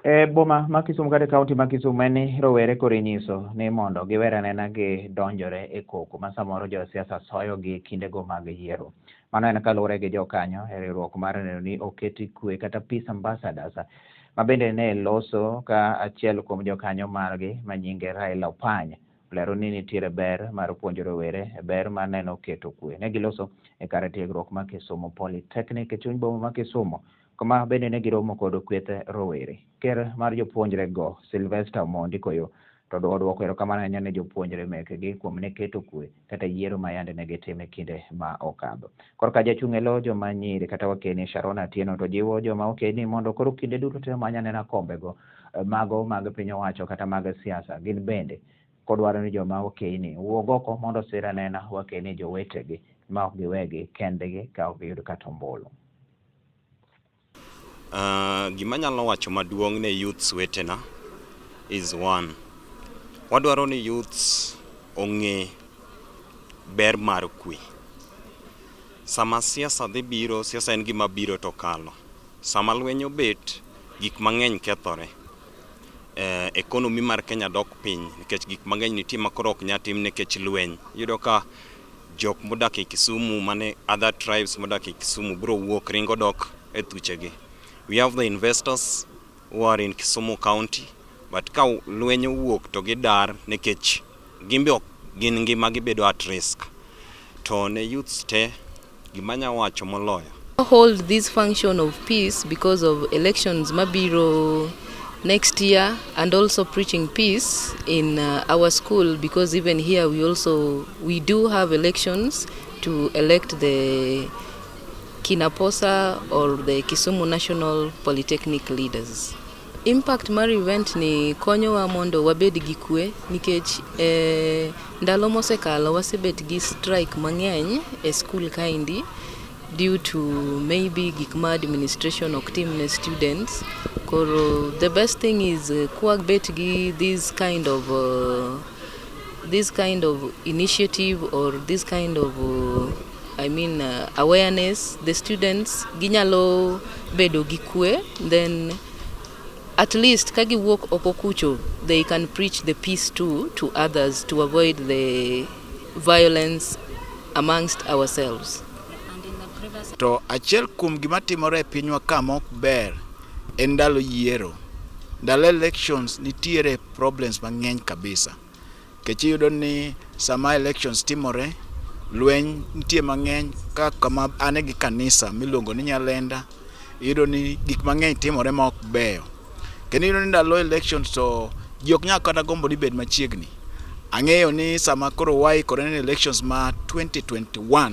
E boma ma Kisumu kata e kaunti ma Kisumu en ni rowere koro inyiso ni mondo giwere anena gi donjore e koko ma samoro josiasa soyogi kindego mag yiero. Mano en kaluwore gi jokanyo e riwruok mar neno ni oketi kwe kata Peace Ambassadors ma bende ne loso ka achiel kuom jokanyo margi ma nyinge Raila Opany olero ni nitiere ber mar puonjo rowere e ber mar neno keto kwe. Ne giloso e kar tiegruok ma Kisumu Polytechnic e chuny boma ma Kisumu kuma bende ne giromo kod kweth rowere. Ker mar jopuonjre go Sylvester Omondi Koyo to odwoko erokamano ahinya ne jopuonjre mekgi kuom ne keto kwe kata yiero ma yande ne gitimo e kinde ma okadho. Korka jachung' e lo joma nyiri kata wakeni Sharon Atieno to jiwo joma okeni mondo koro kinde duto te many anena kombego mago mag piny owacho kata mag siasa gin bende kodwaro ni joma okeni wuog oko mondo osir anena wakeni jowetegi ma ok giwegi kendgi ka ok giyud kata ombulu. Gima anyalo wacho maduong' ne youths wetena is one, wadwaro ni youths ong'e ber mar kwe. Sama siasa dhi biro, siasa en gima biro to kalo. Sama lweny obet, gik mang'eny kethore. Economy mar Kenya dok piny nikech gik mang'eny nitie ma koro ok nyal tim nikech lweny. Iyudo ka jok modak e Kisumu mane other tribes modak e Kisumu biro wuok ringo dok e thuchegi. We have the investors who are in Kisumu County, but ka lweny owuok to gidar nikech gin be ok gin ngima gibedo at risk. To ne youths te, gima anya wacho moloyo Hold this function of peace because of elections mabiro next year and also preaching peace in our school, because even here we also we do have elections to elect the Kinaposa or the Kisumu National Polytechnic leaders. Impact mar event ni konyowa mondo wabed gi kwe nikech ndalo mosekalo wasebet gi strike mang'eny e school kaendi due to maybe gik ma administration ok tim ne students. Koro the best thing is kwabet gi this kind of initiative or this kind of I mean awareness, the students ginyalo bedo gi kwe, then at least ka giwuok oko kucho, they can preach the peace too to others to avoid the violence amongst ourselves. To achiel kuom gima timore e pinywa ka mok ber en ndalo yiero. Ndalo elections nitiere problems mang'eny kabisa. Nikech iyudo ni sama elections timore, lweny nitie mang'eny ka kama ane gi kanisa miluongo ni Nyalenda, iyudo ni gik mang'eny timore ma ok beyo. Kendo iyudo ni ndalo elections to ji ok nyal kata gombo ni bed machiegni. Ang'eyo ni sama koro waikore ne elections ma 2021,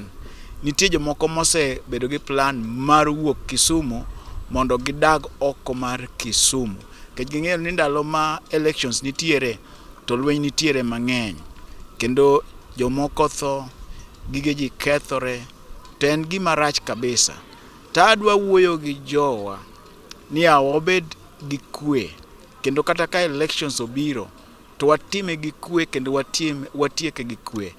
nitie jomoko mosebedo gi plan mar wuok Kisumu mondo gidag oko mar Kisumu. Nikech ging'eyo ni ndalo ma elections nitiere to lweny nitiere mang'eny. Kendo jomoko tho, gige ji kethore, to en gima rach kabisa. To adwa wuoyo gi jowa ni yawa wabed gi kwe kendo kata ka elections obiro to watime gi kwe kendo watieke gi kwe.